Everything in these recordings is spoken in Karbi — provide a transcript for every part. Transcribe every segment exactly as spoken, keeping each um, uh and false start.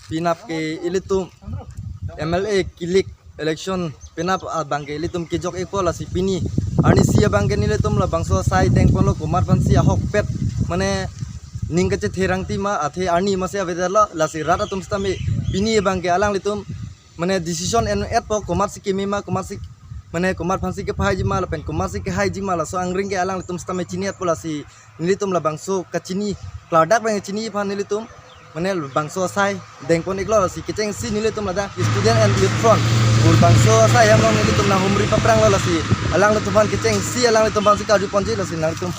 Penap ke ilitum M L A kilik election penap abang ke ilitum kejok-ikpo, lasi pini arnisi abang ke nelitum labangso asai dengponlo, komat aphansi ahokpet mane ning kachethe rangti ma, athe arni masi avedetlo, lasi rat atum sitame pini abang ke alanglitum mane decision en-etpo, komatsi keme ma, komatsi mane komat aphansi kepahaiji ma lapen komatsi kehaiji ma, laso angring ke alanglitum sitame chini-etpo, lasi nelitum labangso kachini klardak abang chini aphan nelitum mane labangso asai dengpon-iklo, lasi kechengsi nelitum ladak Student and Youth Front pu labangso asai hem along nelitum nanghumri papranglo, lasi alanglitum aphan kechengsi alanglitum aphansi karjuponji, lasi nangtum,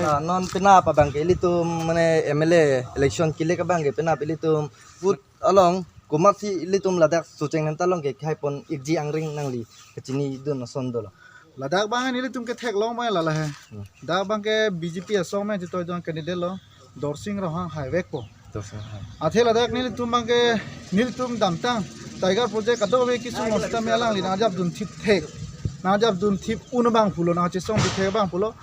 ah, non penap abang ke ilitum mane M L A election kilik abang ke penap ilitum booth along komatsi ilitum ladak Socheng Dhenta along ke khaipon-ikji angring nangli kachinidun ason dolo? Ladak abang nelitum ketheklong abang lala he. Hmm. Dak abang ke B J P asong abang chitoi don candidate lo, Dorsing Ronghang haivekpo. Dorsing Ronghang. Athe ladak nelitum abang ke nelitum damtang Tiger Project kadokave kesung lo sitame alangli nangjapdun thipthek, nangjapdun thip-un abang pulo, nangchesongdun thek abang pulo.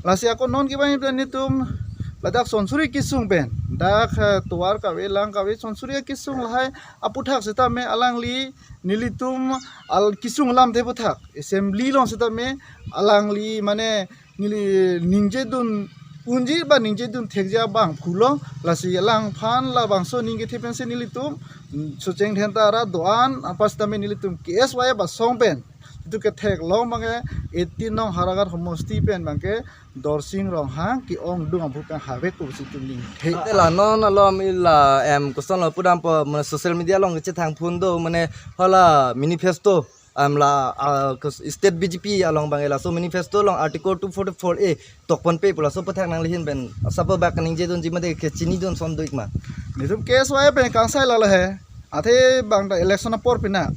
Lasi ako non ke abang nelitum ladak Sonsuri kesung pen, dak, eh, tovar kave lang kave Sonsuri kesung lahai aputhak sitame alangli nelitum al kesung alamthe aputhak assembly along sitame alangli mane neli ningjedun unji ba ningjedun thekji abang pulo, lasi alangphan labangso aning kethe pensi nelitum, mm, Socheng Dhenta arat do-an aphan sitame nelitum K S Y F asong pen itum ketheklong abang ke eighteen nong Howraghat homosti pen abang ke Dorsing Ronghang ke-ongdung aphu pen haivekpo pusi itum ningthe. Te la non alom ila em kosonlo pudampo, mane social media along kechethang phun do, mane hala manifesto, em la, ah, kes-, state B J P along abang laso manifesto along Article two forty-four A tokponpe pu laso aputhak nangli ahin pen asap abang kaningjedunji mate kachinidun ason do-ik ma? Nelitum K S Y F pen kangsai lalo he. Athe bang ta election apor pina.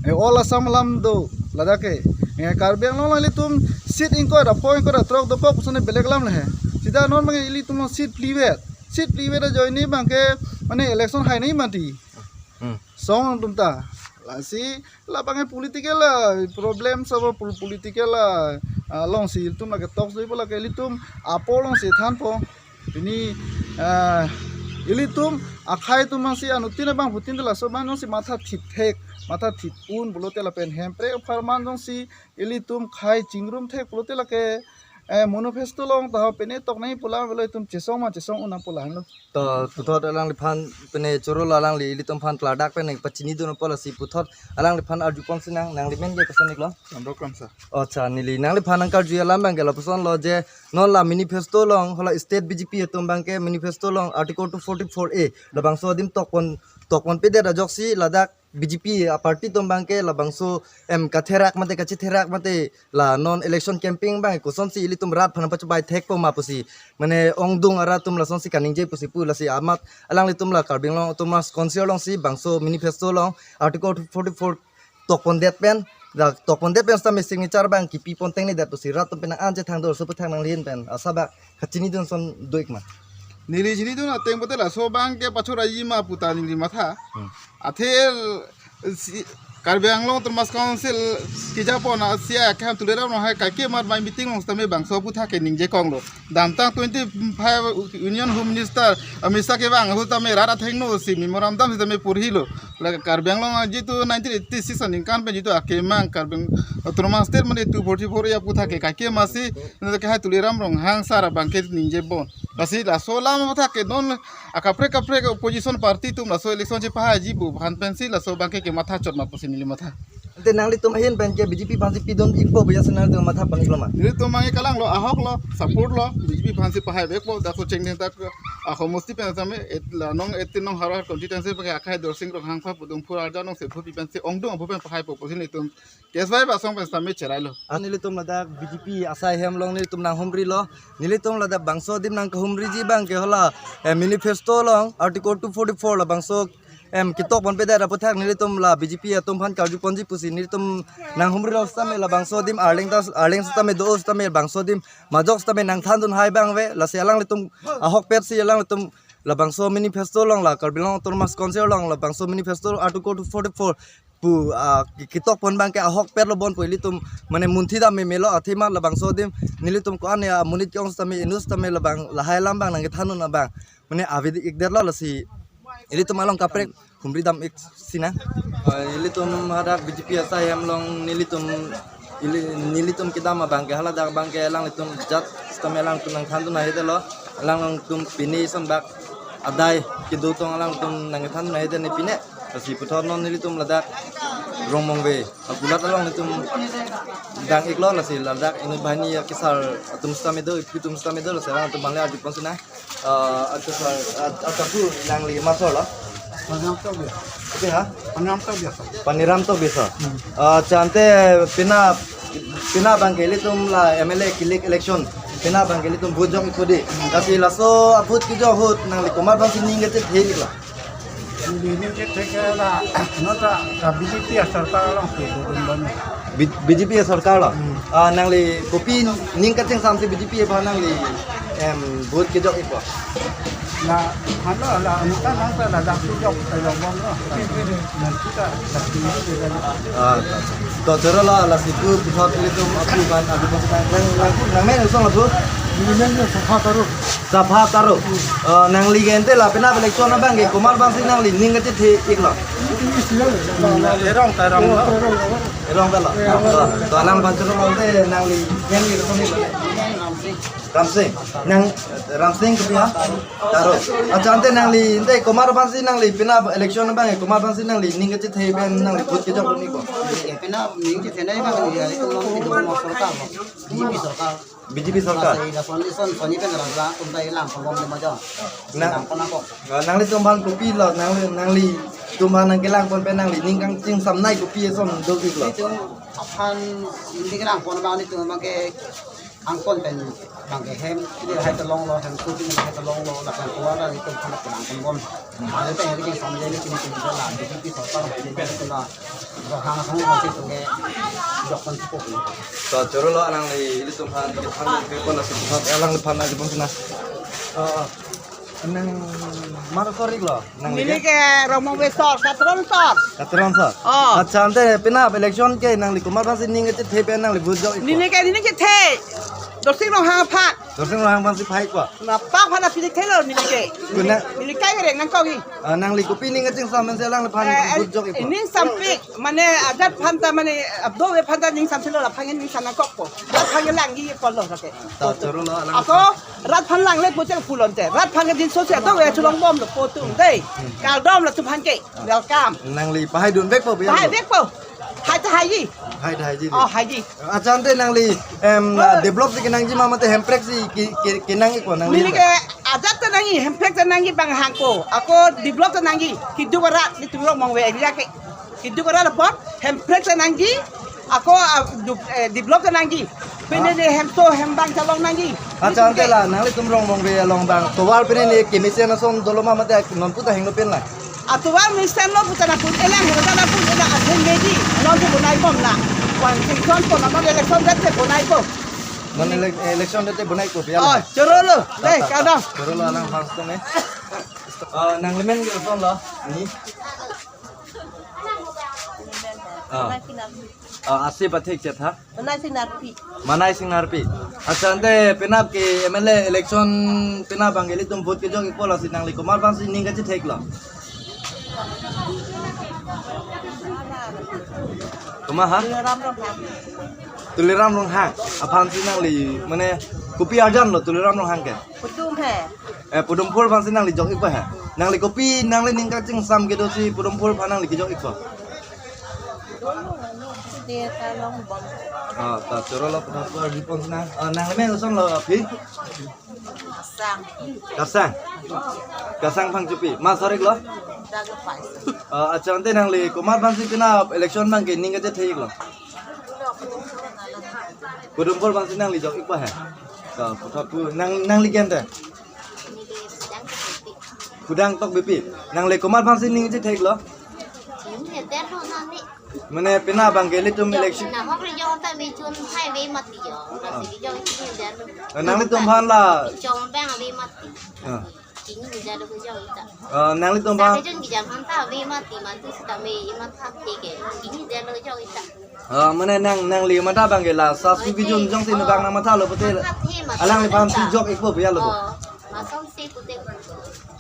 E, all Assam alam do ladak ke. E, Karbi Anglong along ilitum seat ingkoi ra pho ingkoi ra throk dokok puson belek alam le he. Sita non abang ilitum along seat phlivet. Seat phlivet ajoine abang ke mane election hai nai mati. Hmm. Song atum ta. Lasi labang ke political, ah, problem sabo pol-, political, ah, ah, alongsi ilitum lake talks doipo, lake ilitum apor alongsi thanpo. Pini, ah, ilitum akhai atum masi anuttin abang putin de laso abang jongsi matha thipthek, matha thip-un pulote lapen Hemprek apharman jongsi ilitum khei chingrum thek pulote lake, eh, manifesto along ta pene tok nai pu alam avelo, itum chesong ma chesong-un nang pu alam lo. To puthot alangliphan pene choro lo, alangli ilitum aphan klardak pen pachinidunpo, lasi puthot alangliphan arjuponsi nang, nangli men ke koson-iklo? Amrok Kramsa. Acha, neli nangliphan nangkarju alam abang ke lapuson lo je non la manifesto along hala state B J P atum abang ke manifesto along Article two forty-four A labangso adim tokpon, tokponpedet ajoksi ladak B J P aparty atum abang ke labangso em katherak mate kachitherak mate la non election campaign abang kosonsi ilitum rat aphan pachubai thekpo ma pusi mane ongdung arat atum lasonsi kaningje pusi pu, lasi amat alanglitum la Karbi Anglong Autonomous Council alongsi bangso manifesto along Article two forty-four tokpondet pen, la tokpondet pen sitame signature abang kipipon tengne det pusi rat atum pen nang-an chethang do, laso aputhak nangli ahin pen asap abang kachinidun ason do-ik ma? Neli chinidun ateng pulote laso abang ke pachoriji ma pu ta neli matha. Hmm. Athe si, Karbi Anglong Autonomous Council kejapon asi akam Tuliram Ronghang kaike mat mai meeting along sitame bangso aputhak ke ningje konglo. Damtang twenty-five Union Home Minister Amit Shah kevang ahut tame rat athengno si memorandum sitame porhilo. La Karbi Anglong jitu nineteen eighty-six aningkan pen jitu akemang Karbi Ang-, Autonomous State mane two forty-four A aputhak ke kaike masi, nang ke hai Tuliram Ronghang sar abang ke ningjebom. Lasi laso alam aputhak ke non akaprek kaprek opposition party atum laso election chepahaiji pu aphan pensi laso abang ke kematha chot ma pusi neli matha. Ante nanglitum ahin pen ke B J P aphansi pidun-ikpo pu jasi nanglitum matha pon-iklo ma? Nelitum abang ke kalang lo, ahok lo, support lo, B J P aphansi pahaivekpo, dak Socheng Dhenta ke, ah, homosti pen sitame, et-, la nong eighteen nong Howraghat constituency pen ke akhai Dorsing Ronghang aphan pudun phur arja nong se phu pi pensi ongdung aphu pen pahaipo pusi nelitum K S Y F asong pen sitame cherailo. Ah, nelitum ladak B J P asai hem along nelitum nanghumrilo. Nelitum ladak bangso adim nangkahumriji abang ke hala, eh, manifesto along Article two forty-four labangso, em, ketokponpedet aputhak nelitum la B J P atum aphan karjuponji pusi nelitum nanghumrilo sitame labangso adim arleng ta, arleng sitame do sitame bangso adim majok sitame nangthandun hai abang ave, lasi alanglitum ahokpetsi alanglitum labangso manifesto along la Karbi Anglong Autonomous Council along labangso manifesto Article two forty-four pu, ah, ki-, ketokpon abang ke ahokpet lo bompo ilitum mane munthi dam memelo, athema labangso adim nelitum ko-an ya monit ke-ong sitame inut sitame labang lahai alam abang nangkethandun abang mane ave-ik detlo, lasi ilitum along kaprek Pumri dam ik sina. Eh, ilitum hadak B J P asai hem along nelitum ili, nelitum kedam abang ke haladak abang ke alanglitum jat sitame alangtum nangthan dun ahedetlo. Alangtum pine ison bak adai kedo tong alangtum nangthan dun ahede ne pine. Lasi puthot non nelitum ladak Rongmongve akulat along nelitum dang iklo, lasi ladak inut banghini akesar atum sitame do, ipi atum sitame do, lasi alangtum abang le arjupon sina. Ah, acha sar, ah, acha pu nangli masor lo? Paniram Tokbi. Oke, ha? Paniram Tokbi, sir. Paniram Tokbi, sir. Hmm. Ah, acha ante pina, pina abang ke ilitum la M L A kilik election. Pina abang ke ilitum vote jok ik hedi. Lasi laso a-vote kejok ahut nangli komat abangsi ning kachethe ik lo? Ning kachethe ke la, non ta, ta B J P asorkar alongsi dodun bom. B-, B J P asorkar lo? Hmm. Ah, nangli kopi ning kachingsamsi B J P aphan nangli, em, vote kejok ikpo? La, halo, la, anta nang ta ladak kejok, kejok bom lo. Nang kita, tak tinggi juga. Ah, ta, ta. To choro lo, lasi pu, puthot ilitum apu aphan, apu aphan, nang, nang, nangmen ison lo pu? Nangmen Sapha Taro. Sapha Taro. Eh, nangli ke ante la pina election abang ke komat abangsi nangli ning kachethe ik lo? Erong ta rong lo. Erong ta lo. To, to alang abang choro lo ante nangli pen ke kosonlo? Ramsing. Nang Ramsing kopi ha? Taro. Acha ante nangli ante komat abangsi nangli pina election abang ke komat abangsi nangli ning kachethe pen nangli vote kejok dun ikpo? Pina ning kachethe nai abang ke ilitum along ilitum asorkar lo. B J P sorkar. B J P sorkar. Lasi la soni son soni pen rasa tum ta ilang pon bom de majo. Na- Ilang pon ako. Ah, nanglitum aphan kopilo, nangli, nanglitum aphan nangkelangpon pen nangli ning kachingsamnei kopi eson do iklo? Ilitum aphan ning kelangpon abang ilitum abang ke angkon pen abang ke hem, ili hai ta longlo, hem tu ili hai ta longlo, lapen kuala ilitum aphan kelangpon bom. Ada teh hari ke samjai ni kini kini la, B J P sorkar ni kini kini la. Rohang hang masih tungge jokon cukup ni. To choro lo, alangli ilitum aphan, ilitum aphan, ilitum aphan, alangliphan, ilitum aphan sina. Oh, oh. Nang mar sor ik lo? Nangli ke? Neli ke Rongmongve sor, Katron sor. Katron sor. Oh. Acha ante pina election ke nangli komat abangsi ning kachethe pen nangli vote jok ikpo? Neli ke, neli ke the. Dorsing Ronghang aphan. Dorsing Ronghang aphansi pha ikpo? Napa aphan aphi thelo neli ke. Kuna? Neli kai kereng nangkok hi. Ah, nangli kopi ning kachingsam pen si alangliphan, eh, vote jok ikpo? Ning sampik, mane ajat aphan ta, mane ado-ave aphan ta ning samsilo, laphan ning sam nangkokpo. Laphan langji ikpo lo sake. To choro lo alang. Ako rat aphan langle putel pulonte. Rat aphan ke din sose ado-ave cholong bomlo pu atum dei. Kardom latum aphan ke. Welcome. Nangli pahai dunvekpo pu ya? Pahai vekpo. Hai ta haiji. Hai ta haiji. Oh, haiji. Acha ante nangli, em, oh, develop si kenangji ma mate hemprek si ke, ke, kenang ikpo nangli? Neli ke ajat ta nangji, hemprek ta nangji bang hangko. Ako develop ta nangji. Keduk arat nelitum Rongmongve area ke. Keduk arat apot hemprek ta nangji. Ako, ah, du-, eh, develop ta nangji. Pine, ah, ne hemso hembang cholong nangji. Acha ante la nanglitum Rongmongve along bang tovar pine ne kemesen ason dolo ma mate nonpu ta hingno pen la? Atovar mesen lo pu ta nangpun-e lang, helo ta nangpun-e lang, asen meji, non ke bonai bom na. Wan singson po, non election date bonai po. Non ele-, election date bonai po, ya. Oh, choro lo, ta, dei, ta, ta, kardom. Choro lo, alang bang sitame. Ah, nangli men ke kosonlo? Ni? Ah. Ah, ase pathek chet ha? Manai Sing Narpi. Manai Sing Narpi. Acha ante penap ke M L A election penap abang ke ilitum vote kejok ikpo, lasi nangli komat abangsi ning kachethek lo? Komat ha? Tuliram Ronghang. Tuliram Ronghang. Aphansi nangli mane kopi arjan lo Tuliram Ronghang ke? Pudum he. Eh, Pudum Phur aphansi nangli jok ikpo he? Nangli kopi nangli ning kachingsam kedo si Pudum Phur aphan nangli kejok ikpo? Dia ta long bom. Ah, ta choro lo, ta choro lo, ripon sina. Ah, nangli men kosonlo aphi? Kasang. Kasang. Kasang Phangchopi. Ma sor iklo? Daga Paisa. Ah, acha ante nangli komat abangsi penap election abang ke ning kachethek iklo? Pudum Phur abangsi nangli jok ikpo he? Ta puthot pu nang, nangli ke ante? Pudang Tokbipi. Nangli komat abangsi ning chethek lo? Mane penap abang ke ilitum election. Na hok ri jong ta me chun hai ve mati jo. Kasi di jong ini dan. Nanglitum aphan la. Chong bang ve mati. Ah. Kini ni jalo ke jong ita. Ah, nanglitum aphan. Sa ke jong ki jam han ta ve mati mati sita me imat hak te ke. Kini jalo ke jong ita. Ah, mane nang, nangli matha abang ke la sa sugi jun jongsi nang bang nang mathalo pute. Alangliphan si jok ikpo pu ya lo. Oh, masom si pute.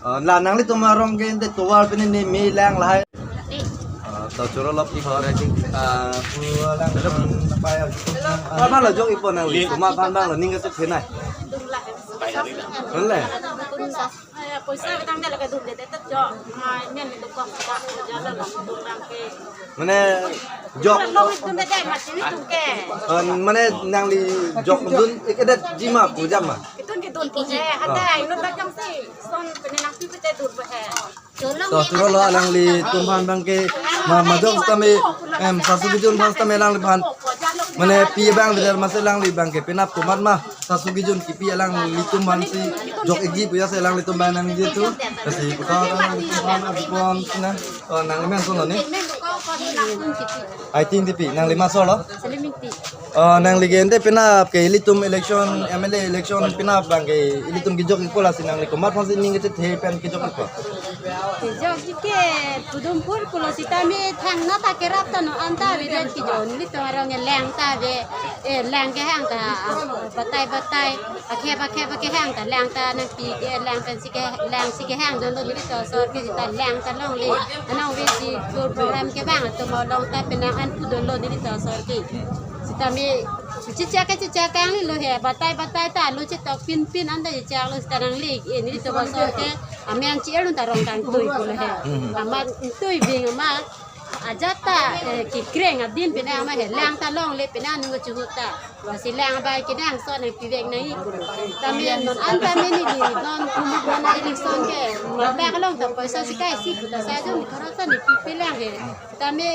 Ah, la nanglitum arong ke ante tovar pini ni me lang lahai. Ah, to choro lop i hor ki. Ah, pu lang lang pa ya. Komat aphan lo jok-ikpo nangli? Komat aphan abang lo ning kachethe nai? Dunle. Poisa kedam de lake dunde det jo. Mai men ni dukok sa jalo la dun lang ke. Mane jok. Lo dunde det ma chini tum ke. Ah, mane nangli jokdun ik-edetji ma pu jam ma? Itun kedun pu he, hata inut bajang si. Son pene nangpi pute dun pu he. To choro lo alanglitum aphan abang ke ma, majok sitame, em, sasu kejun aphan sitame alangliphan. Mane pi abang bidar masi alangli abang ke penap komat ma sasu kejun kipi alanglitum aphansi jok-ikji pu ya si alanglitum abang nangji tu. Lasi puthot alanglitum aphan abipon sina. Oh, nangli men ason lo ni? Aiting Tipi, nangli masor lo? Selim Ingti. Oh, nangli ke ante penap ke ilitum election, M L A election penap abang ke ilitum kejok-ikpo lasi nangli komat aphansi ning kachethe pen kejok-ikpo? Kejokji ke Podumphul pulo sitame thangnatta kerap ta non anta avedet kejok, nelitum arong ke lang ta ave, eh, lang kehang ta, ah, batai batai, akhep akhep kehang ta lang ta nangpi ke lang pensi ke, langsi kehangdun lo nelitum asor ke sita lang ta longle. Anong ave si tour program kevang atum along ta penang an pudun lo nelitum asor ke. Sitame chichak ke chichak kangni lo he, batai batai ta lo chetok pinpin anta chichak lo sita nangli, eh, nelitum asor ke amen chi-er dun ta rong kangtui pulo he. Hmm. Amat tui bing amat ajat ta, eh, kekreng adim penang amat he, lang ta longle penang nung kachihut ta. Lasi lang abai kedang son nangpivek nangji pulo. Tame non anta mene di non kumuk non election ke. Mata kelong ta poisa si kai si puta sa jong ni khorok sa ni pipe lang he. Tame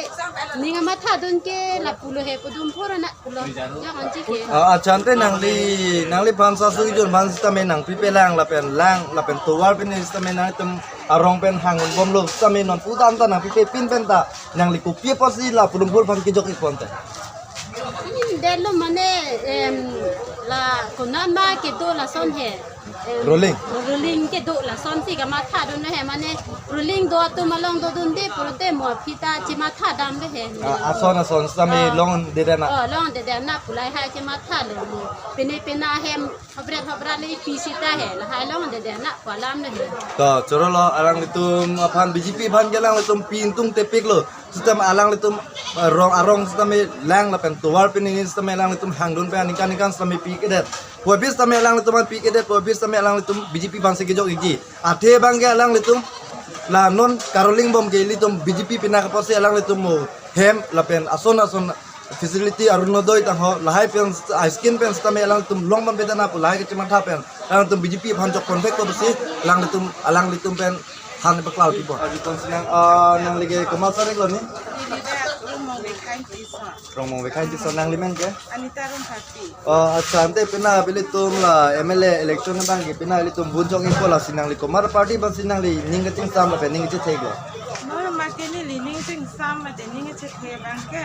ning amat thadun ke lapulo he Podumphul anak pulo. Jong anchi ke. Ah, achante nangli, nangliphan sasu kejun aphan sitame nangpipe lang lapen lang lapen tovar pini sitame nangtum arong pen hangun bomlo sitame non puta anta nangpipe pin pen ta nangli kopi apotsi la Podumphul aphan kejok-ikpo ante? Ini det lo mane, em, la konat ma kedo lason he. Em, ruling. Ruling kedo lasonsi kamatha dun he mane ruling do atum along dodunde pulote mo aphi ta chematha damde he. Ah, ason ason sitame, ah, longdedet na. Oh, longdedet na pu lahai chematha lo mo. Pine pina hem hobret hobra le pi sita he. Lahai longdedet na pu alam le he. To choro lo alanglitum aphan B J P aphan ke alanglitum pi ingtung tepiklo. Sitame alanglitum, eh, rong arong sitame lang lapen tovar pini sitame alanglitum hangdun pen aningkan aningkan sitame pi-ikdet. Pu abis sitame alanglitum an pi-ikdet, pu abis sitame alanglitum B J P aphansi kejok-ikji. Athe abang ke alanglitum la non karuling bom ke ilitum B J P pinak apotsi alanglitum mo hem lapen ason ason facility Orunodoi tangho lahai pen, ah, scheme pen sitame alanglitum long bom beda na pu lahai kachematha pen alanglitum B J P aphan jok contact ko si alanglitum, alanglitum pen han paklar pipo. Aji pon sinang, ah, nangli ke komat asor-ik lo ni? Ini dia Rongmong Vekhai Tison. Rongmong Vekhai Tison, nangli men ke? Anita Rongkharpi. Oh, acha, ante pina ilitum la M L A election abang ke pina ilitum vote jok-ikpo lasi nangli komat party aphansi nangli ning kachingsam lapen ning kachethe-iklo? Mo ma ke neli ning chingsam mate ning kachethe abang ke,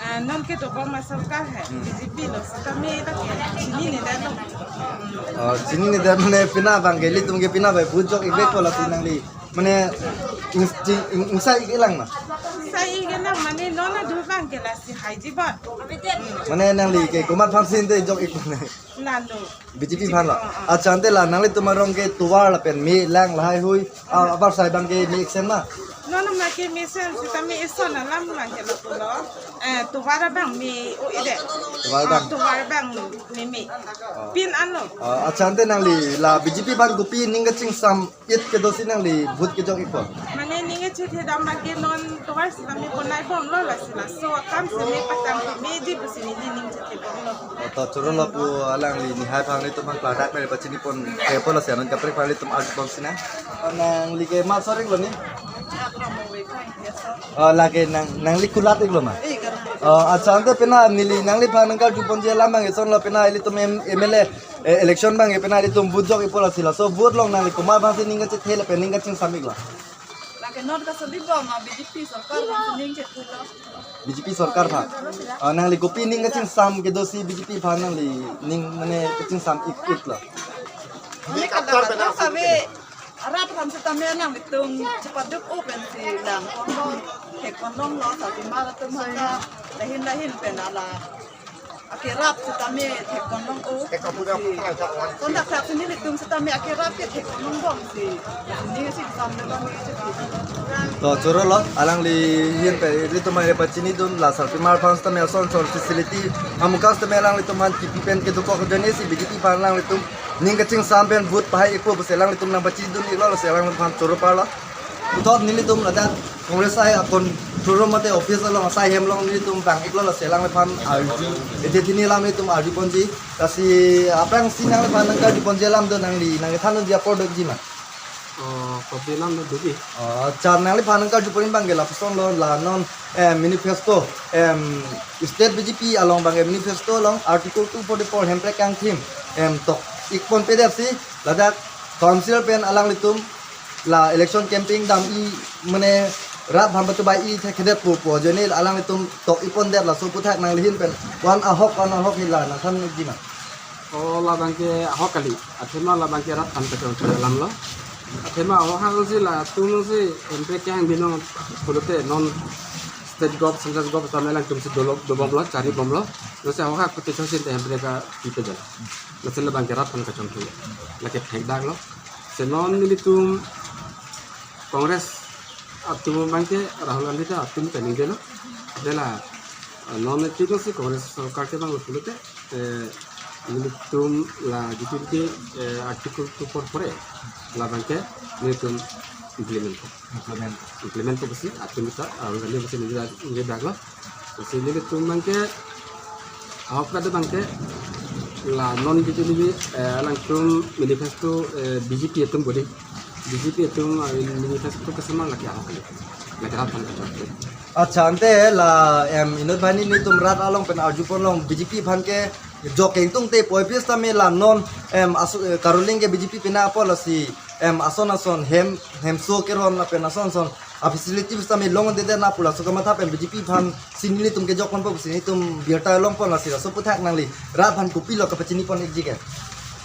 ah, non ke dobom asorkar he, hmm, B J P lo, sitame ta ke chinine det lo. Oh, chinine det mane pina abang ke ilitum ke pina bai vote jok-ikvekpo lasi nangli mane ing-, ing-, ingsa-ik-elang ma? Ingsa-ik-elang mane non adu abang ke lasi haiji bot. Mane nangli ke komat aphansi ante jok-ik mane? Lalo. B J P aphan lo. Ah, ah. Acha, ante la nanglitum arong ke tovar lapen me lang lahai hui, ah, apar sai abang ke me-iksen ma? Non ma ke mesen sitame ison alam abang ke lapulo. Eh, tovar abang me-o-edet. Tovar abang? Ah, tovar abang meme. Oh. Pin anlo. Ah, acha, ante nangli la B J P aphan kopi ning kachingsam it kedosi nangli vote kejok-ikpo? Mane ning kachethe dam abang ke non tovar sitame bonai bomlo lasi laso akam si me patang ke meji pusi neli ning chethe bomlo. Oh, to choro lo pu alangli nihai aphan ilitum aphan klardak mane pachini pon kepo lasi anon kaprek aphan ilitum arju pon sinang. Oh, nangli ke komat asor-ik lo ni? Oh, lake nang, nangli kulat-ik lo ma? Oh, acha, ante pina neli nangliphan nangkarju ponji alam abang eson lo, pina ilitum M-, M L A eh, election abang ke pina ilitum vote jok-ikpo lasi laso vote along nangli komat aphansi ning kachethe lapen ning kachingsam-iklo? Lake non kasolibom ma B J P sorkar aphansi ning chethe lo. B J P sorkar aphan. Ah, nangli kopi ning kachingsam kedosi B J P aphan nangli ning mane kachingsam-ik-iklo? Mane kadokave arat aphan sitame nanglitum chepaduk-o pensi lang ponlo, thek ponlonglo, sati ma atum maka lahin lahin pen ala Akerap sitame theklong o. Kondak thak si nelitum sitame akerap ke theklong bom si. Neli si samlo bom si. To choro lo, alangli ahin pen ilitum aphan pachinidun, la sarpimar aphan sitame ason ason facility amukan sitame alanglitum aphan kipi pen kedokok ajoine si B J P aphan alanglitum ning kachingsam pen vote pahai ikpo pusi alanglitum nangpachinidun iklo, lasi alanglitum aphan choro parlo. Puthot nelitum ladak Congress asai a-control room mate office along asai hem along nelitum vang iklo, lasi alangliphan arju, ete thini alam nelitum arju ponji. Lasi aphrangsi nangliphan nangkarju ponji alam do, nangli nangkethan ponji apor doji ma? Oh, kopi alam do doji. Oh, cha nangliphan nangkarju pon abang ke lapuson lo, la non, em, manifesto, em, state B J P along abang ke manifesto along Article two forty-four hemprek kangthim, em, tok ik ponpedet si ladak council pen alanglitum la election campaign dam-i, mane rat aphan pachobai-i thekthedetpo pu ajoine alanglitum tok ik pondet, laso aphuthak nangli ahin pen wan ahok wan ahok hila nangthan ikji ma? Oh, labang ke ahok kali. Athema labang ke rat aphan kachongchong alam lo. Athema ahok hang si latum si hemprek kehang binong pulote non state gov, central gov sitame alangtum si dolok dobom lo, chari bom lo. Lasi ahok hak pute chosin te hemprek kapipe jala. Lasi labang ke rat aphan kachongchong. Lake thekdak lo. Si non nelitum Congress atum abang ke, Rahul Gandhi ta atum ta ningjelo. Dela, eh, non nelitum si Congress sorkar kevanglo pulote, eh, nelitum la G T P, eh, Article two four four A labang ke nelitum implement. Implement. Implement pusi atum ta, Rahul Gandhi pusi ningje, ningjedak lo. Lasi nelitum abang ke, ahok kado abang ke, la non B J P ni, eh, alangtum manifesto, eh, B J P atum bodi. B J P atum, eh, manifesto kesemar lake ahok kali. Lake rat aphan kachongchong. Accha, ante la, em, inut banghini nelitum rat along pen arju ponlong B J P aphan ke jok kengtung te poi pis tame la non, em, asu-, eh, Karoling ke B J P pina apor lasi, em, ason ason hem, hemso keron lapen ason ason a-facility sitame longledet nangpo, laso kamatha pen B J P aphan si nelitum kejok ponpo pusi nelitum birta longpon, lasi laso aphuthak nangli rat aphan kopilo kapachini pon ikji ke?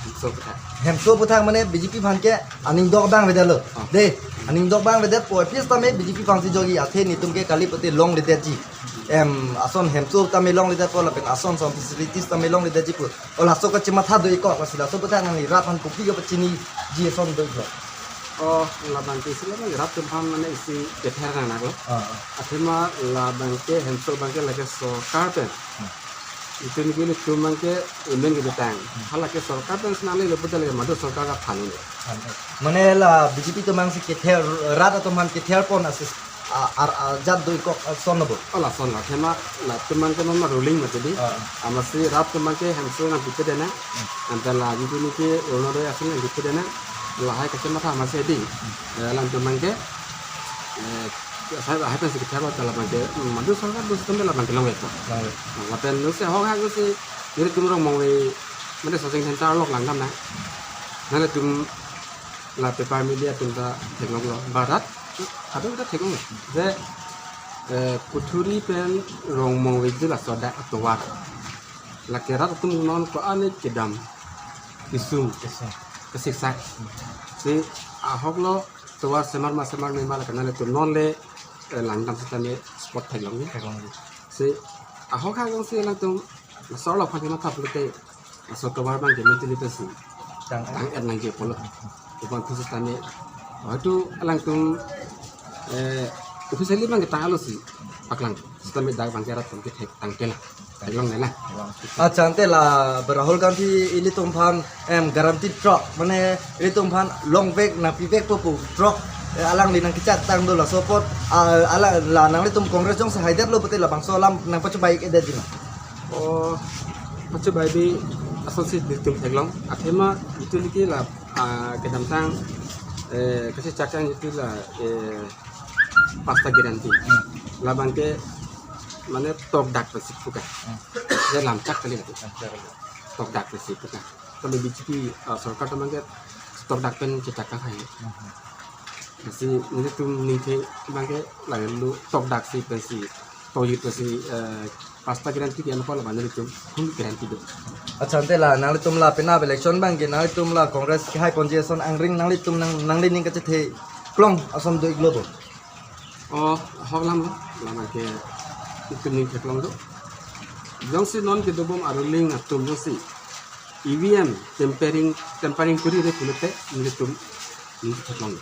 Hemso aphuthak. Hemso aphuthak mane B J P aphan ke aning dok abang avedetlo. Ah. De, aning dok abang avedetpo, pis tame B J P aphan si jokji, athe nelitum ke kali pute longledetji. Em, ason hemso tame longledetpo lapen ason ason facilities tame longledetji pu. O laso kachematha do ikok, lasi laso aphuthak nangli rat aphan kopi kapachiniji ason do iklo? Oh, labang ke isi labang rat atum aphan mane isi kether nanglo. Ah, ah. Athema labang ke hemso abang ke lake sorkar pen. Hmm. Itum ke nelitum abang ke amen kedetang. Hmm. Halake sorkar pen si nanglelo puta lake madu sorkar aphan lo. Mane la B J P atum abang si kether, rat atum aphan kether pon asis a, ar, arjat do ikok, a, ason lo bo? Oh, lason lo. Athema latum abang ke non ma ruling mati di. Ah. Amatsi rat atum abang ke hemso nangpipedet nang. Hmm. Anta la G T P ni ke Orunodoi ason nangpipedet nang. Lahai kachematha amatsi di. Hmm. Eh, alangtum abang ke, eh, lahai, lahai pensi kether lo ta labang ke, hmm, madu sorkar do sitame labang ke longvek. Longvek. Lapen nusi ahok hak nusi, nelitum Rongmongve, mane Sosing Center along langdam nang. Nanglitum la paper media atum ta theklonglo, ba rat, kadokave ta theklonglo. Je, eh, Puthuri pen Rongmongve je laso adak atovar. Lake rat atum non ko-an kedam kesung. Kesung. Kesiksak. Si ahok lo tovar semar ma semar noi ma lake nanglitum non le, eh, langdam sitame spot theklongji. Theklongji. Si ahok hak jongsi alangtum laso along aphan kematha pulote laso tovar abang ke mentally pensi tang, tang-et nangji pulo. Lapu-an thu sitame hoitu alangtum, eh, officially abang ke tanglo si paklang. Sitame dak abang ke rat atum ke thek tangte la. Theklongle la. Accha, ante la Rahul Gandhi ilitum aphan, em, guarantee throk, mane ilitum aphan longvek nangpivekpo pu throk, eh, alangli nangkechat tang do, laso apot, ah, ala, la nanglitum Congress jongsi haidetlo pute labangso alam nangpachobai-ikdetji ma? Oh, pachobai bi asonsi nelitum theklong. Athema itum liki la, ah, kedamtang, eh, kachechak tang itum la, eh, pasta guarantee. Hmm. Labang ke mane tokdak pensi pu ka. Hmm. Je lamchak kali lagi. Lamchak kali. Tokdak pensi pu ka. Kami B J P, ah, sorkar atum abang ke tokdak pen chechak kang hai. Hmm. Lasi nelitum ningthe abang ke lalu tokdak si pensi, toyit pensi, eh, pasta guarantee ke-en apot labang nelitum full guarantee do. Accha, ante la nanglitum la penap election abang ke nanglitum la Congress kehai ponji ason angring nanglitum nang, nanglining kachethe klong ason do iklo bo? Oh, ahok alam lo, labang ke itum ning theklong do. Jongsi non kedobom aruling atum jongsi E V M tampering, tampering kuri re pulote nelitum ningje theklong.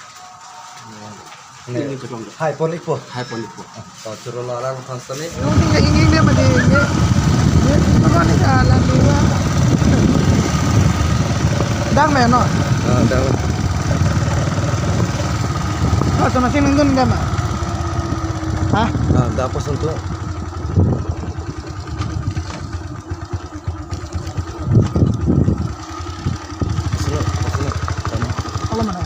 Ningje theklong. Hai pon ikpo. Hai pon ikpo. To choro lo alang khan sani. Nung ni ingin dia mati ini. Ini apa ni alam dua. Dang me no. Ah, dang. Oh, sama sini nunggu dia mah. Hah? Ah, dang apa sentuh? Sini, sini. Tama. Alam mana?